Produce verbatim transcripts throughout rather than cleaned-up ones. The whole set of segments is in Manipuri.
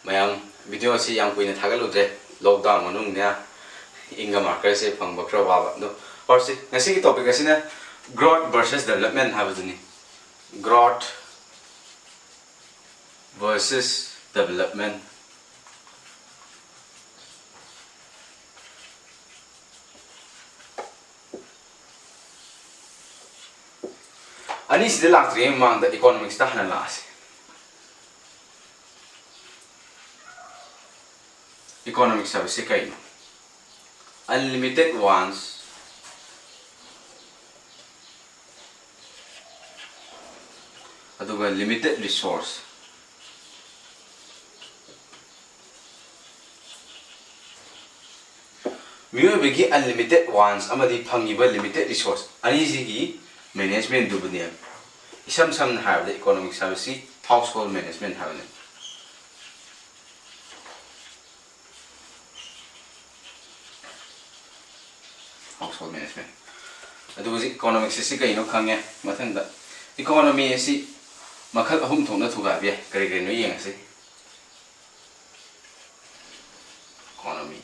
ꯃꯌꯥꯝ, ꯚꯤꯗꯤꯑꯣ ꯑꯁꯤ ꯌꯥꯝ ꯀꯨꯏꯅ ꯊꯥꯒꯠꯂꯨꯗ꯭ꯔꯦ, ꯂꯣꯛꯗꯥꯎꯟ ꯃꯅꯨꯡꯅ ꯏꯪꯒ ꯃꯥꯔꯀꯔꯁꯦ ꯐꯪꯕ ꯈꯔ ꯋꯥꯕ꯫ ꯑꯗꯣ ꯍꯧꯔꯁꯤ꯫ ꯉꯁꯤꯒꯤ ꯇꯣꯄꯤꯛ ꯑꯁꯤꯅ growth versus development ꯍꯥꯏꯕꯗꯨꯅꯤ꯫ Growth versus development꯫ ꯑꯅꯤꯁꯤꯗ ꯂꯥꯛꯇ꯭ꯔꯤꯉꯩ ꯃꯃꯥꯡꯗ ꯏꯀꯣꯅꯣꯃꯤꯛꯁꯇ ꯍꯥꯟꯅ ꯂꯥꯛꯑꯁꯤ꯫ ꯏꯀꯣꯅꯣꯃꯤꯛꯁ ꯍꯥꯏꯕꯁꯤ ꯀꯩꯅꯣ? Unlimited wants ꯑꯗꯨꯒ limited resource꯫ ꯃꯤꯑꯣꯏꯕꯒꯤ unlimited wants ꯑꯃꯗꯤ ꯐꯪꯉꯤꯕ limited resource ꯑꯅꯤꯁꯤꯒꯤ ꯃꯦꯅꯦꯖꯃꯦꯟꯗꯨꯕꯨꯅꯦ ꯏꯁꯝ ꯁꯝꯅ ꯍꯥꯏꯔꯕꯗ ꯏꯀꯣꯅꯣꯃꯤꯛꯁ ꯍꯥꯏꯕꯁꯤ household management ꯍꯥꯏꯕꯅꯤ꯫ Household management꯫ ꯑꯗꯨ ꯍꯧꯖꯤꯛ ꯏꯀꯣꯅꯣꯃꯤꯛꯁ ꯑꯁꯤ ꯀꯩꯅꯣ ꯈꯪꯉꯦ꯫ ꯃꯊꯪꯗ ꯏꯀꯣꯅꯣꯃꯤ ꯑꯁꯤ ꯃꯈꯜ ꯑꯍꯨꯝ ꯊꯣꯛꯅ ꯊꯨꯒꯥꯏꯕ ꯌꯥꯏ꯫ ꯀꯔꯤ ꯀꯔꯤꯅꯣ ꯌꯦꯡꯉꯁꯤ꯫ ꯏꯀꯣꯅꯣꯃꯤ꯫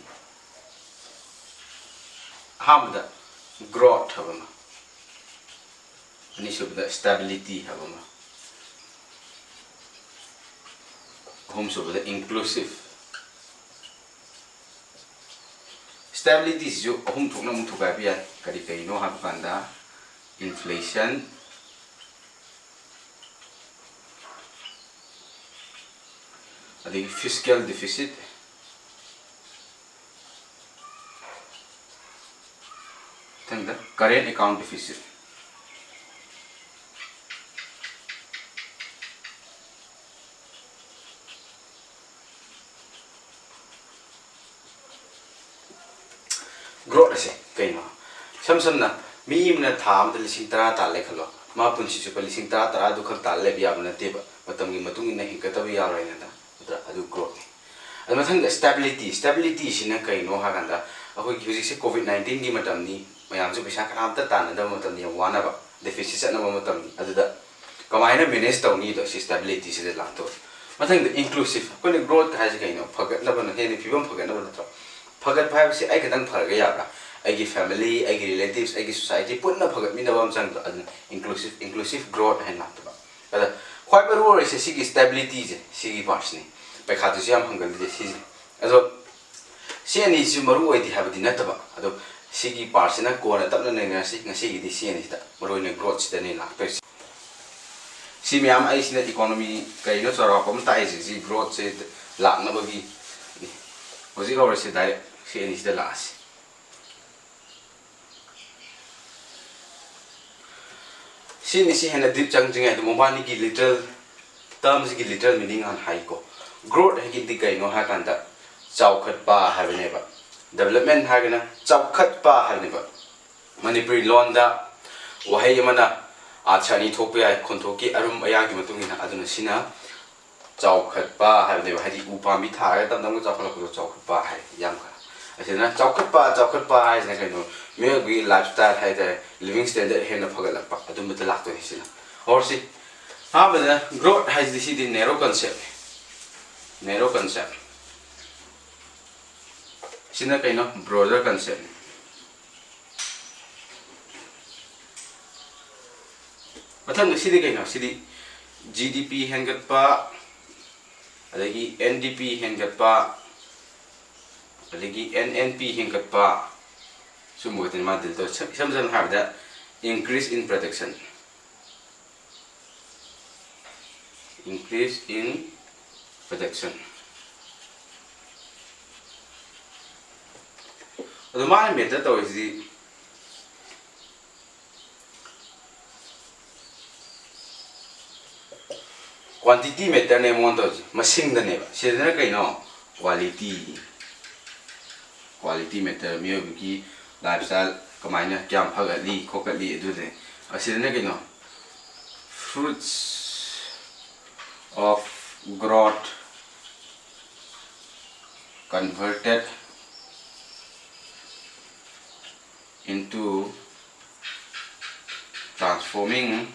ꯑꯍꯥꯟꯕꯗ growth ꯍꯥꯏꯕ ꯑꯃ, ꯑꯅꯤꯁꯨꯕꯗ stability ꯍꯥꯏꯕ ꯑꯃ, ꯑꯍꯨꯝꯁꯨꯕꯗ inclusive꯫ Stabilityꯁꯤꯁꯨ ꯑꯍꯨꯝ ꯊꯣꯛꯅ ꯑꯃꯨꯛ ꯊꯨꯒꯥꯏꯕ ꯌꯥꯏ꯫ ꯀꯔꯤ ꯀꯔꯤꯅꯣ ꯍꯥꯏꯕ ꯀꯥꯟꯗ inflation, ꯑꯗꯒꯤ fiscal deficit, ꯃꯊꯪꯗ current account deficit꯫ Growth ꯑꯁꯦ ꯀꯩꯅꯣ? ꯏꯁꯝ ꯁꯝꯅ ꯃꯤ ꯑꯃꯅ ꯊꯥ ꯑꯃꯗ ꯂꯤꯁꯤꯡ ꯇꯔꯥ ꯇꯥꯜꯂꯦ ꯈꯜꯂꯣ, ꯃꯥ ꯄꯨꯟꯁꯤ ꯆꯨꯞꯄ ꯂꯤꯁꯤꯡ ꯇꯔꯥ, ꯇꯔꯥ ꯑꯗꯨꯈꯛ ꯇꯥꯜꯂ ꯂꯩꯕ ꯌꯥꯕ ꯅꯠꯇꯦꯕ꯫ ꯃꯇꯝꯒꯤ ꯃꯇꯨꯡ ꯏꯟꯅ ꯍꯦꯟꯒꯠꯇꯕ ꯌꯥꯔꯣꯏꯅ꯫ ꯑꯗ ꯑꯗꯨ growthꯅꯤ꯫ ꯑꯗꯨ ꯃꯊꯪꯗ stability꯫ Stabilityꯁꯤꯅ ꯀꯩꯅꯣ ꯍꯥꯏꯀꯥꯟꯗ, ꯑꯩꯈꯣꯏꯒꯤ ꯍꯧꯖꯤꯛꯁꯦ ꯀꯣꯚꯤꯗ ꯅꯥꯏꯟꯇꯤꯟꯒꯤ ꯃꯇꯝꯅꯤ, ꯃꯌꯥꯝꯁꯨ ꯄꯩꯁꯥ ꯀꯅꯥꯝꯇ ꯇꯥꯟꯅꯗꯕ ꯃꯇꯝꯅꯤ, ꯌꯥꯝ ꯋꯥꯅꯕ, deficit ꯆꯠꯅꯕ ꯃꯇꯝꯅꯤ꯫ ꯑꯗꯨꯗ ꯀꯃꯥꯏꯅ manage ꯇꯧꯅꯤꯗꯣ ꯁꯤ stabilityꯁꯤꯗ ꯂꯥꯛꯇꯣꯏ꯫ ꯃꯊꯪꯗ inclusive꯫ ꯑꯩꯈꯣꯏꯅ growth ꯍꯥꯏꯁꯦ ꯀꯩꯅꯣ? ꯐꯒꯠꯅꯕꯅ, ꯍꯦꯟꯅ ꯐꯤꯕꯝ ꯐꯒꯠꯅꯕ ꯅꯠꯇ꯭ꯔꯣ? ꯐꯒꯠꯄ ꯍꯥꯏꯕꯁꯤ ꯑꯩ ꯈꯛꯇꯪ ꯐꯔꯒ ꯌꯥꯕ꯭ꯔꯥ? ꯑꯩꯒꯤ family, ꯑꯩꯒꯤ relatives, ꯑꯩꯒꯤ society ꯄꯨꯟꯅ ꯐꯒꯠꯃꯤꯟꯅꯕ ꯑꯃ ꯆꯪꯗ꯭ꯔꯣ? ꯑꯗꯨꯅ inclusive, inclusive growth ꯍꯥꯏꯅ ꯂꯥꯛꯇꯕ꯫ ꯑꯗ ꯈ꯭ꯋꯥꯏ ꯃꯔꯨ ꯑꯣꯏꯔꯤꯁꯦ ꯁꯤꯒꯤ stabilityꯁꯦ, ꯁꯤꯒꯤ partꯁꯤꯅꯤ ꯄꯩꯈꯥꯗꯁꯨ ꯌꯥꯝ ꯍꯪꯒꯜꯂꯤꯁꯦ ꯁꯤꯁꯦ꯫ ꯑꯗꯣ ꯁꯤ ꯑꯅꯤꯁꯤ ꯃꯔꯨ ꯑꯣꯏꯗꯦ ꯍꯥꯏꯕꯗꯤ ꯅꯠꯇꯕ, ꯑꯗꯣ ꯁꯤꯒꯤ partꯁꯤꯅ ꯀꯣꯟꯅ ꯇꯞꯅ ꯅꯩꯅꯔꯁꯤ꯫ ꯉꯁꯤꯒꯤꯗꯤ ꯁꯤ ꯑꯅꯤꯁꯤꯗ, ꯃꯔꯨ ꯑꯣꯏꯅ growthꯁꯤꯗꯅꯤ ꯂꯥꯛꯇꯣꯏꯁꯦ꯫ ꯁꯤ ꯃꯌꯥꯝ ꯑꯩꯁꯤꯅ economy ꯀꯩꯅꯣ ꯆꯥꯎꯔꯥꯛꯄ ꯑꯃ ꯇꯥꯛꯏꯁꯦ, ꯁꯤ growthꯁꯦ ꯂꯥꯛꯅꯕꯒꯤ꯫ ꯍꯧꯖꯤꯛ ꯍꯧꯔꯁꯤ direct ꯁꯤ ꯑꯅꯤꯁꯤꯗ ꯂꯥꯛꯑꯁꯤ꯫ ꯁꯤꯅꯤ, ꯁꯤ ꯍꯦꯟꯅ deep ꯆꯪꯗ꯭ꯔꯤꯉꯩꯗ ꯃꯕꯥꯅꯤꯒꯤ literal termꯁꯤꯒꯤ literal meaning ꯍꯥꯟꯅ ꯍꯥꯏꯀꯣ꯫ Growth ꯍꯥꯏꯒꯤꯗꯤ ꯀꯩꯅꯣ ꯍꯥꯏ ꯀꯥꯟꯗ ꯆꯥꯎꯈꯠꯄ ꯍꯥꯏꯕꯅꯦꯕ, development ꯍꯥꯏꯔꯒꯅ ꯆꯥꯎꯈꯠꯄ ꯍꯥꯏꯕꯅꯦꯕ꯫ ꯃꯅꯤꯄꯨꯔꯤ ꯂꯣꯟꯗ ꯋꯥꯍꯩ ꯑꯃꯅ ꯑꯥꯔꯊ ꯑꯅꯤ ꯊꯣꯛꯄ ꯌꯥꯏ, ꯈꯣꯟꯊꯣꯛꯀꯤ ꯑꯔꯨꯝ ꯑꯌꯥꯡꯒꯤ ꯃꯇꯨꯡ ꯏꯟꯅ꯫ ꯑꯗꯨꯅ ꯁꯤꯅ ꯆꯥꯎꯈꯠꯄ ꯍꯥꯏꯕꯅꯦꯕ, ꯍꯥꯏꯗꯤ ꯎ ꯄꯥꯝꯕꯤ ꯊꯥꯔꯒ ꯇꯞ ꯇꯞꯅ ꯆꯥꯎꯈꯠꯂꯛꯄꯗꯣ ꯆꯥꯎꯈꯠꯄ ꯍꯥꯏ꯫ ꯌꯥꯝ ꯐꯔꯦ꯫ ꯑꯁꯤꯅ ꯆꯥꯎꯈꯠꯄ, ꯆꯥꯎꯈꯠꯄ ꯍꯥꯏꯁꯤꯅ ꯀꯩꯅꯣ? ꯃꯤꯑꯣꯏꯕꯒꯤ lifestyle ꯍꯥꯏꯇꯥꯔꯦ, living standard ꯍꯦꯟꯅ ꯐꯒꯠꯂꯛꯄ, ꯑꯗꯨꯝꯕꯗ ꯂꯥꯛꯇꯣꯏꯅꯤ ꯁꯤꯅ꯫ ꯍꯧꯔꯁꯤ꯫ ꯑꯍꯥꯟꯕꯗ growth ꯍꯥꯏꯁꯤꯗꯤ ꯁꯤꯗꯤ narrow conceptꯅꯤ꯫ Narrow concept꯫ ꯁꯤꯅ ꯀꯩꯅꯣ? Broader conceptꯅꯤ꯫ ꯃꯊꯪꯗ ꯁꯤꯗꯤ ꯀꯩꯅꯣ? ꯁꯤꯗꯤ G D P ꯍꯦꯟꯒꯠꯄ, ꯑꯗꯒꯤ N D P ꯍꯦꯟꯒꯠꯄ, ꯑꯗꯒꯤ N N P ꯍꯦꯟꯒꯠꯄ, ꯁꯨꯝꯕ ꯈꯛꯇꯅꯤ ꯃꯥ deal ꯇꯧꯔꯤꯁꯦ꯫ ꯏꯁꯝ ꯁꯝꯅ ꯍꯥꯏꯔꯕꯗ, increase in production, increase in production꯫ ꯑꯗꯣ ꯃꯥꯅ matter ꯇꯧꯔꯤꯁꯤꯗꯤ quantity matterꯅꯦ ꯃꯉꯣꯟꯗ ꯇꯧꯔꯤꯁꯦ, ꯃꯁꯤꯡꯗꯅꯦꯕ꯫ ꯁꯤꯗꯅ ꯀꯩꯅꯣ? Quality꯫ Quality matter, ꯃꯤꯑꯣꯏꯕꯒꯤ lifestyle ꯀꯃꯥꯏꯅ, ꯀꯌꯥꯝ ꯐꯒꯠꯂꯤ ꯈꯣꯠꯀꯠꯂꯤ ꯑꯗꯨꯗꯅꯦ꯫ ꯑꯁꯤꯗꯅ ꯀꯩꯅꯣ? Fruits of growth converted into transforming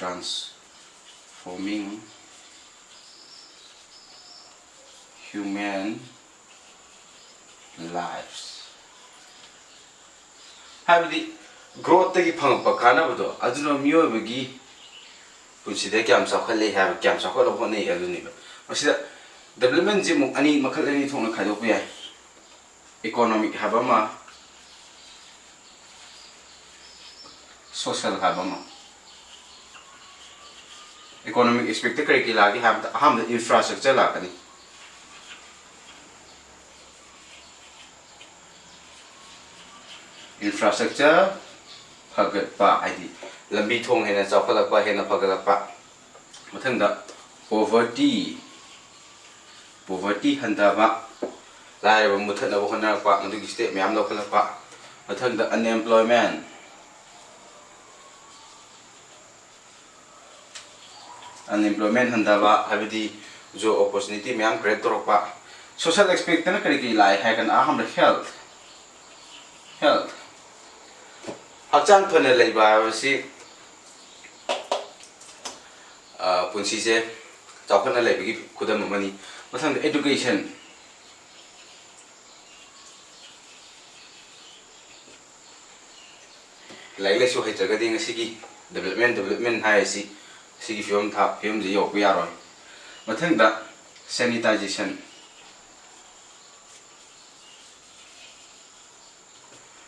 transforming human lives. ꯍꯥꯏꯕꯗꯤ growthꯇꯒꯤ ꯐꯪꯉꯛꯄ ꯀꯥꯟꯅꯕꯗꯣ ꯑꯗꯨꯅ ꯃꯤꯑꯣꯏꯕꯒꯤ ꯄꯨꯟꯁꯤꯗ ꯀꯌꯥꯝ ꯆꯥꯎꯈꯠꯂꯦ ꯍꯥꯏꯕ, ꯀꯌꯥꯝ ꯆꯥꯎꯈꯠꯅꯕ ꯍꯣꯠꯅꯩ ꯑꯗꯨꯅꯦꯕ꯫ ꯃꯁꯤꯗ developmentꯁꯦ ꯑꯃꯨꯛ ꯑꯅꯤ, ꯃꯈꯜ ꯑꯅꯤ ꯊꯣꯛꯅ ꯈꯥꯏꯗꯣꯛꯄ ꯌꯥꯏ꯫ Economic ꯍꯥꯏꯕ ꯑꯃ, social ꯍꯥꯏꯕ ꯑꯃ꯫ Economic aspectꯇ ꯀꯔꯤ ꯀꯔꯤ ꯂꯥꯛꯀꯦ ꯍꯥꯏꯕꯗ, ꯑꯍꯥꯟꯕꯗ infrastructure ꯂꯥꯛꯀꯅꯤ꯫ Infrastructure ꯐꯒꯠꯄ ꯍꯥꯏꯗꯤ ꯂꯝꯕꯤ ꯊꯣꯡ ꯍꯦꯟꯅ ꯆꯥꯎꯈꯠꯂꯛꯄ, ꯍꯦꯟꯅ ꯐꯒꯠꯂꯛꯄ꯫ ꯃꯊꯪꯗ poverty, poverty ꯍꯟꯊꯕ, ꯂꯥꯏꯔꯕ ꯃꯨꯊꯠꯅꯕ ꯍꯣꯠꯅꯔꯛꯄ, ꯃꯗꯨꯒꯤ step ꯃꯌꯥꯝ ꯂꯧꯈꯠꯂꯛꯄ꯫ ꯃꯊꯪꯗ unemployment, unemployment ꯍꯟꯊꯕ ꯍꯥꯏꯕꯗꯤ job opportunity ꯃꯌꯥꯝ create ꯇꯧꯔꯛꯄ꯫ Social aspectꯇꯅ ꯀꯔꯤ ꯀꯔꯤ ꯂꯥꯛꯑꯦ ꯍꯥꯏꯔꯒꯅ ꯑꯍꯥꯟꯕ health, health ꯍꯛꯆꯥꯡ ꯐꯅ ꯂꯩꯕ ꯍꯥꯏꯕꯁꯤ ꯄꯨꯟꯁꯤꯁꯦ ꯆꯥꯎꯈꯠꯅ ꯂꯩꯕꯒꯤ ꯈꯨꯗꯝ ꯑꯃꯅꯤ꯫ ꯃꯊꯪꯗ education, ꯂꯥꯏꯔꯤꯛ ꯂꯥꯏꯁꯨ ꯍꯩꯇ꯭ꯔꯒꯗꯤ ꯉꯁꯤꯒꯤ development development ꯍꯥꯏꯔꯤꯁꯤ ꯁꯤꯒꯤ ꯐꯤꯕꯝ ꯊꯥ ꯐꯤꯕꯝꯁꯤ ꯌꯧꯔꯛꯄ ꯌꯥꯔꯣꯏ꯫ ꯃꯊꯪꯗ sanitisation,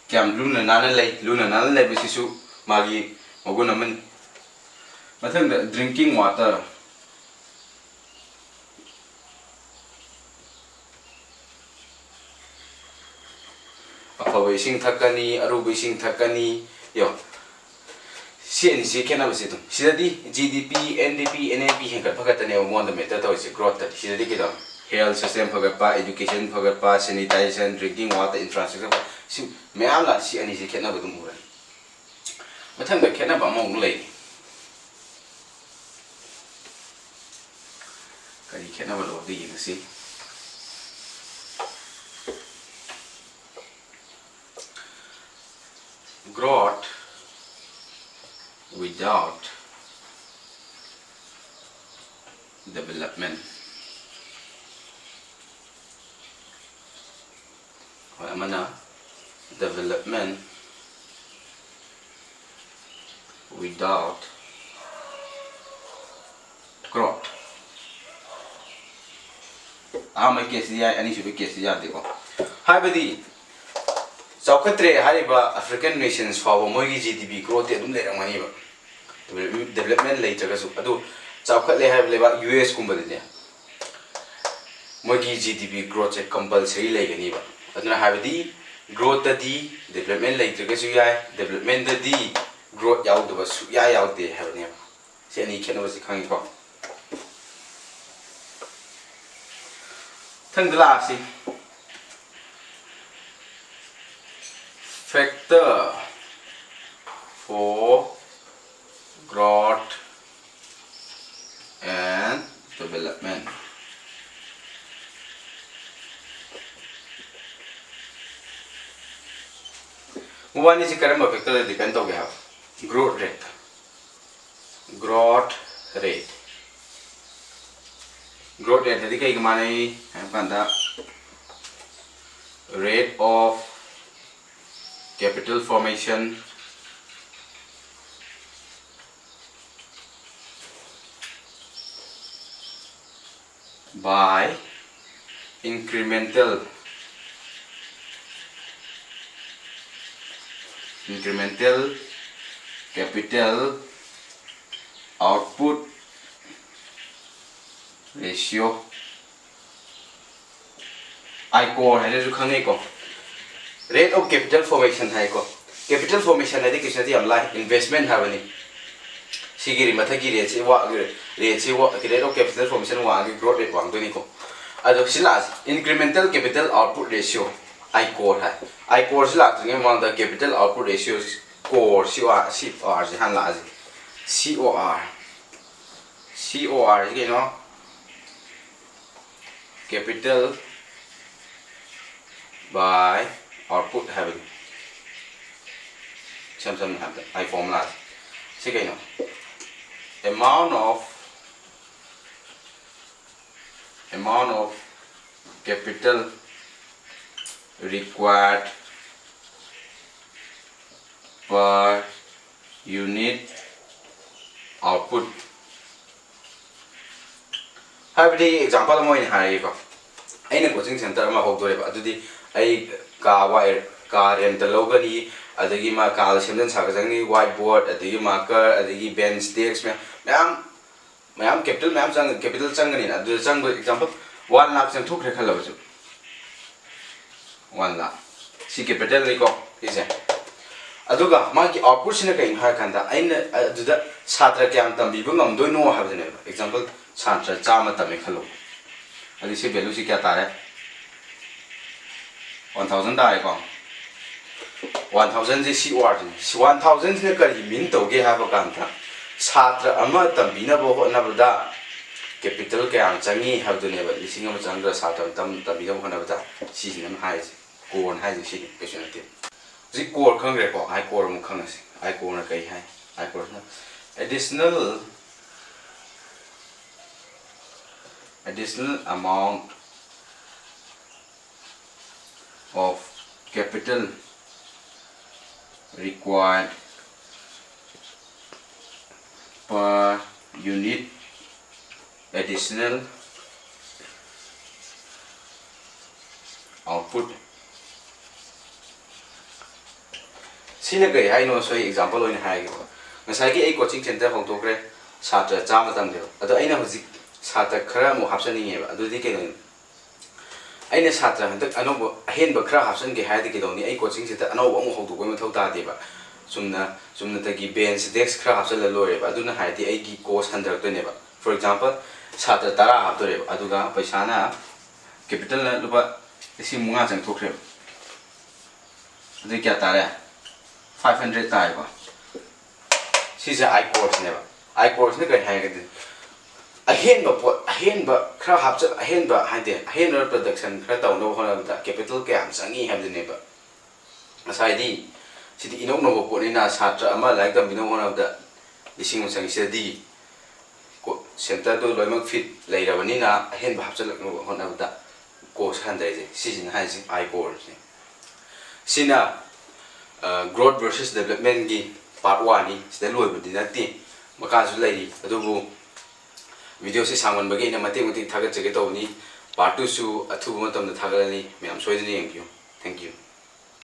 ꯀꯌꯥꯝ ꯂꯨꯅ ꯅꯥꯟꯅ ꯂꯩ, ꯂꯨꯅ ꯅꯥꯟꯅ ꯂꯩꯕꯁꯤꯁꯨ ꯃꯥꯒꯤ ꯃꯒꯨꯟ ꯑꯃꯅꯤ꯫ ꯃꯊꯪꯗ drinking water, ꯑꯐꯕ ꯏꯁꯤꯡ ꯊꯛꯀꯅꯤ, ꯑꯔꯨꯕ ꯏꯁꯤꯡ ꯊꯛꯀꯅꯤ꯫ ꯌꯦꯡꯉꯣ, ꯁꯤ ꯑꯅꯤꯁꯤ ꯈꯦꯠꯅꯕꯁꯦ ꯑꯗꯨꯝ ꯁꯤꯗꯗꯤ GDP, NDP, NNP ꯍꯦꯟꯒꯠꯄ ꯈꯛꯇꯅꯦꯕ ꯃꯉꯣꯟꯗ matter ꯇꯧꯔꯤꯁꯦ growthꯇꯗꯤ꯫ ꯁꯤꯗꯗꯤ ꯀꯩꯗꯧ, health system ꯐꯒꯠꯄ, education ꯐꯒꯠꯄ, sanitisation, drinking water, infrastructure ꯐ-, ꯁꯤ ꯃꯌꯥꯝꯅ ꯁꯤ ꯑꯅꯤꯁꯦ ꯈꯦꯠꯅꯕ ꯑꯗꯨꯝ ꯎꯔꯅꯤ꯫ ꯃꯊꯪꯗ ꯈꯦꯠꯅꯕ ꯑꯃꯃꯨꯛ ꯂꯩꯔꯤ꯫ ꯀꯔꯤ ꯈꯦꯠꯅꯕꯅꯣ ꯑꯝꯇ ꯌꯦꯡꯉꯁꯤ꯫ Growth without Development꯫ ꯍꯣꯏ, ꯑꯃꯅ development without growth꯫ ꯑꯍꯥꯟꯕ case ꯇꯤ ꯌꯥꯏ, ꯑꯅꯤꯁꯨꯕ case ꯇꯤ ꯌꯥꯗꯦꯀꯣ꯫ ꯍꯥꯏꯕꯗꯤ ꯆꯥꯎꯈꯠꯇ꯭ꯔꯦ ꯍꯥꯏꯔꯤꯕ African nations ꯐꯥꯎꯕ ꯃꯣꯏꯒꯤ G D P growth T ꯑꯗꯨꯝ ꯂꯩꯔꯝꯒꯅꯤꯕ꯫ Development ꯂꯩꯇ꯭ꯔꯒꯁꯨ꯫ ꯑꯗꯨ ꯆꯥꯎꯈꯠꯂꯦ ꯍꯥꯏꯕ ꯂꯩꯕꯥꯛ U S ꯀꯨꯝꯕꯗꯗꯤ ꯃꯣꯏꯒꯤ G D P growth ꯁꯦ compulsory ꯂꯩꯒꯅꯤꯕ꯫ ꯑꯗꯨꯅ ꯍꯥꯏꯕꯗꯤ growth ꯇꯗꯤ development ꯂꯩꯇ꯭ꯔꯒꯁꯨ ꯌꯥꯏ, development ꯇꯗꯤ growth ꯌꯥꯎꯗꯕ ꯁꯨꯛꯌꯥ ꯌꯥꯎꯗꯦ ꯍꯥꯏꯕꯅꯦꯕ꯫ ꯁꯤ ꯑꯅꯤ ꯈꯦꯠꯅꯕꯁꯤ ꯈꯪꯉꯤꯀꯣ? ꯃꯊꯪꯗ ꯂꯥꯛꯑꯁꯤ, factor for growth and development꯫ ꯃꯕꯥꯅꯤꯁꯤ ꯀꯔꯝꯕ factor ꯗ depend ꯇꯧꯒꯦ ꯍꯥꯏꯕ? Growth rate꯫ Growth rate꯫ Growth rate ꯍꯥꯏꯗꯤ ꯀꯩꯒ ꯃꯥꯟꯅꯩ ꯍꯥꯏꯕ ꯀꯥꯟꯗ, rate of capital formation by incremental, incremental capital output ratio, ICOR ꯍꯥꯏꯅꯁꯨ ꯈꯪꯅꯩꯀꯣ꯫ Rate of capital formation ꯍꯥꯏꯀꯣ꯫ Capital formation ꯍꯥꯏꯗꯤ ꯀꯩꯁꯨ ꯅꯠꯇꯦ, ꯌꯥꯝ ꯂꯥꯏ, investment ꯍꯥꯏꯕꯅꯤ꯫ ꯁꯤꯒꯤ ꯃꯊꯛꯀꯤ rate ꯁꯤ ꯋꯥ-, rate ꯁꯤ ꯋꯥ-, rate of capital formation ꯋꯥꯡꯉꯗꯤ growth rate ꯋꯥꯡꯗꯣꯏꯅꯤꯀꯣ꯫ ꯑꯗꯣ ꯁꯤ ꯂꯥꯛꯑꯁꯤ, incremental capital output ratio, ICOR ꯍꯥꯏ꯫ ICOR ꯁꯤ ꯂꯥꯛꯇ꯭ꯔꯤꯉꯩ ꯃꯃꯥꯡꯗ capital output ratio, core, C O R, C O R ꯁꯤ ꯍꯥꯟꯅ ꯂꯥꯛꯑꯁꯤ꯫ C O R꯫ C O R ꯁꯤ ꯀꯩꯅꯣ? Capital by output ꯍꯥꯏꯕꯅꯤ꯫ ꯏꯁꯝ ꯁꯝꯅ ꯍꯥꯏꯔꯕꯗ ꯑꯩ formula ꯁꯤ ꯀꯩꯅꯣ? Amount of Amount of capital required per unit output. ꯍꯥꯏꯕꯗꯤ example ꯑꯃ ꯑꯣꯏꯅ ꯍꯥꯏꯔꯒꯦꯀꯣ, ꯑꯩꯅ coaching center ꯑꯃ ꯍꯧꯗꯣꯔꯦꯕ꯫ ꯑꯗꯨꯗꯤ ꯑꯩ ꯀꯥ ꯋꯥꯏ ꯀꯥ rent ꯂꯧꯒꯅꯤ, ꯑꯗꯒꯤ ꯃꯥ ꯀꯥꯗ ꯁꯦꯝꯖꯤꯟ ꯁꯥꯒꯠꯆꯒꯅꯤ, white board, ꯑꯗꯒꯤ marker, ꯑꯗꯒꯤ bench, desk, ꯃꯌꯥꯝ ꯃꯌꯥꯝ ꯃꯌꯥꯝ capital ꯃꯌꯥꯝ ꯆꯪ capital ꯆꯪꯒꯅꯤꯅ꯫ ꯑꯗꯨꯗ ꯆꯪꯕ example one lakh ꯆꯪꯊꯣꯛꯈ꯭ꯔꯦ ꯈꯜꯂꯕꯁꯨ, one lakh꯫ ꯁꯤ capitalꯅꯤꯀꯣ ꯁꯤꯁꯦ꯫ ꯑꯗꯨꯒ ꯃꯥꯒꯤ outputꯁꯤꯅ ꯀꯩꯅꯣ ꯍꯥꯏꯔꯀꯥꯟꯗ, ꯑꯩꯅ ꯑꯗꯨꯗ ꯁꯥꯇ꯭ꯔ ꯀꯌꯥꯝ ꯇꯝꯕꯤꯕ ꯉꯝꯗꯣꯏꯅꯣ ꯍꯥꯏꯕꯗꯨꯅꯦꯕ꯫ Example, ꯁꯥꯇ꯭ꯔ ꯆꯥꯝꯃ ꯇꯝꯃꯦ ꯈꯜꯂꯣ꯫ ꯑꯗꯨ ꯁꯤ valueꯁꯤ ꯀꯌꯥ ꯇꯥꯔꯦ? One thousand ꯇꯥꯔꯦꯀꯣ꯫ One thousandꯁꯦ ꯁꯤ ꯑꯣꯏꯔꯗꯤ, ꯁꯤ one thousandꯁꯤꯅ ꯀꯔꯤ mean ꯇꯧꯒꯦ ꯍꯥꯏꯕ ꯀꯥꯟꯗ, ꯁꯥꯇ꯭ꯔ ꯑꯃ ꯇꯝꯕꯤꯅꯕ ꯍꯣꯠꯅꯕꯗ capital ꯀꯌꯥꯝ ꯆꯪꯉꯤ ꯍꯥꯏꯕꯗꯨꯅꯦꯕ꯫ ꯂꯤꯁꯤꯡ ꯑꯃ ꯆꯪꯗ꯭ꯔ ꯁꯥꯇ꯭ꯔ ꯑꯃ ꯇꯝ-, ꯇꯝꯕꯤꯅꯕ ꯍꯣꯠꯅꯕꯗ ꯁꯤꯁꯤꯅ ꯑꯃ ꯍꯥꯏꯔꯤꯁꯦ꯫ Coreꯅ ꯍꯥꯏꯁꯦ ꯁꯤꯅꯤ, ꯀꯩꯁꯨ ꯅꯠꯇꯦ꯫ ꯍꯧꯖꯤꯛ core ꯈꯪꯈ꯭ꯔꯦꯀꯣ꯫ I core ꯑꯃꯨꯛ ꯈꯪꯉꯁꯤ꯫ I coreꯅ ꯀꯩ ꯍꯥꯏ? I coreꯅ additional additional amount of capital required per unit additional output꯫ ꯁꯤꯅ ꯀꯔꯤ ꯍꯥꯏꯅꯣ? ꯁꯣꯏ example ꯑꯣꯏꯅ ꯍꯥꯏꯒꯦꯀꯣ꯫ ꯉꯁꯥꯏꯒꯤ ꯑꯩ coaching center ꯍꯧꯗꯣꯛꯈ꯭ꯔꯦ, ꯁꯥꯇ꯭ꯔ ꯆꯥꯝꯃ ꯇꯝꯒꯦꯕ꯫ ꯑꯗꯣ ꯑꯩꯅ ꯍꯧꯖꯤꯛ ꯁꯥꯇ꯭ꯔ ꯈꯔ ꯑꯃꯨꯛ ꯍꯥꯞꯆꯅꯤꯡꯉꯦꯕ꯫ ꯑꯗꯨꯗꯤ ꯀꯩꯅꯣꯅꯤ, ꯑꯩꯅ ꯁꯥꯇ꯭ꯔ ꯍꯟꯗꯛ ꯑꯅꯧꯕ ꯑꯍꯦꯟꯕ ꯈꯔ ꯍꯥꯞꯆꯤꯟꯒꯦ ꯍꯥꯏꯔꯗꯤ ꯀꯩꯗꯧꯅꯤ? ꯑꯩ coaching center ꯑꯅꯧꯕ ꯑꯃꯨꯛ ꯍꯧꯗꯣꯛꯄꯒꯤ ꯃꯊꯧ ꯇꯥꯗꯦꯕ꯫ ꯆꯨꯝꯅ, ꯆꯨꯝꯅꯇꯒꯤ bench desk ꯈꯔ ꯍꯥꯞꯆꯤꯜꯂ ꯂꯣꯏꯔꯦꯕ꯫ ꯑꯗꯨꯅ ꯍꯥꯏꯔꯗꯤ ꯑꯩꯒꯤ cost ꯍꯟꯊꯔꯛꯇꯣꯏꯅꯦꯕ꯫ For example, ꯁꯥꯇ꯭ꯔ ꯇꯔꯥ ꯍꯥꯞꯇꯣꯔꯦꯕ, ꯑꯗꯨꯒ ꯄꯩꯁꯥꯅ capitalꯅ ꯂꯨꯄꯥ ꯂꯤꯁꯤꯡ ꯃꯉꯥ ꯆꯪꯊꯣꯛꯈ꯭ꯔꯦꯕ꯫ ꯑꯗꯨꯗꯤ ꯀꯌꯥ ꯇꯥꯔꯦ? Five hundred ꯇꯥꯔꯦꯀꯣ꯫ ꯁꯤꯁꯦ I coreꯁꯤꯅꯦꯕ꯫ I coreꯁꯤꯅ ꯀꯔꯤ ꯍꯥꯏꯔꯒꯗꯤ, ꯑꯍꯦꯟꯕ ꯄꯣꯠ, ꯑꯍꯦꯟꯕ ꯈꯔ ꯍꯥꯞꯆ-, ꯑꯍꯦꯟꯕ ꯍꯥꯏꯗꯤ ꯑꯍꯦꯟꯕ production ꯈꯔ ꯇꯧꯅꯕ ꯍꯣꯠꯅꯕꯗ capital ꯀꯌꯥꯝ ꯆꯪꯉꯤ ꯍꯥꯏꯕꯗꯨꯅꯦꯕ꯫ ꯉꯁꯥꯏꯗꯤ ꯁꯤꯗꯤ ꯏꯅꯧ ꯅꯧꯕ ꯄꯣꯠꯅꯤꯅ ꯁꯥꯇ꯭ꯔ ꯑꯃ ꯂꯥꯏꯔꯤꯛ ꯇꯝꯕꯤꯅꯕ ꯍꯣꯠꯅꯕꯗ ꯂꯤꯁꯤꯡ ꯑꯃ ꯆꯪꯉꯤ꯫ ꯁꯤꯗꯗꯤ ꯀꯣ-, Centreꯗꯣ ꯂꯣꯏꯅꯃꯛ fit ꯂꯩꯔꯕꯅꯤꯅ ꯑꯍꯦꯟꯕ ꯍꯥꯞꯆꯤꯜꯂꯛꯅꯕ ꯍꯣꯠꯅꯕꯗ core ꯁꯦ ꯍꯟꯊꯔꯤꯁꯦ, ꯁꯤꯁꯤꯅ ꯍꯥꯏꯁꯦ I core ꯁꯦ꯫ ꯁꯤꯅ growth versus developmentꯀꯤ part oneꯅꯤ꯫ ꯁꯤꯗ ꯂꯣꯏꯕꯗꯤ ꯅꯠꯇꯦ, ꯃꯈꯥꯁꯨ ꯂꯩꯔꯤ꯫ ꯑꯗꯨꯕꯨ videoꯁꯦ ꯁꯥꯡꯃꯟꯕꯒꯤ ꯑꯩꯅ ꯃꯇꯦꯛ ꯃꯇꯦꯛ ꯊꯥꯒꯠꯆꯒꯦ ꯇꯧꯕꯅꯤ꯫ Part twoꯁꯨ ꯑꯊꯨꯕ ꯃꯇꯝꯗ ꯊꯥꯒꯠꯂꯅꯤ, ꯃꯌꯥꯝ ꯁꯣꯏꯗꯅ ꯌꯦꯡꯕꯤꯌꯨ꯫ Thank you꯫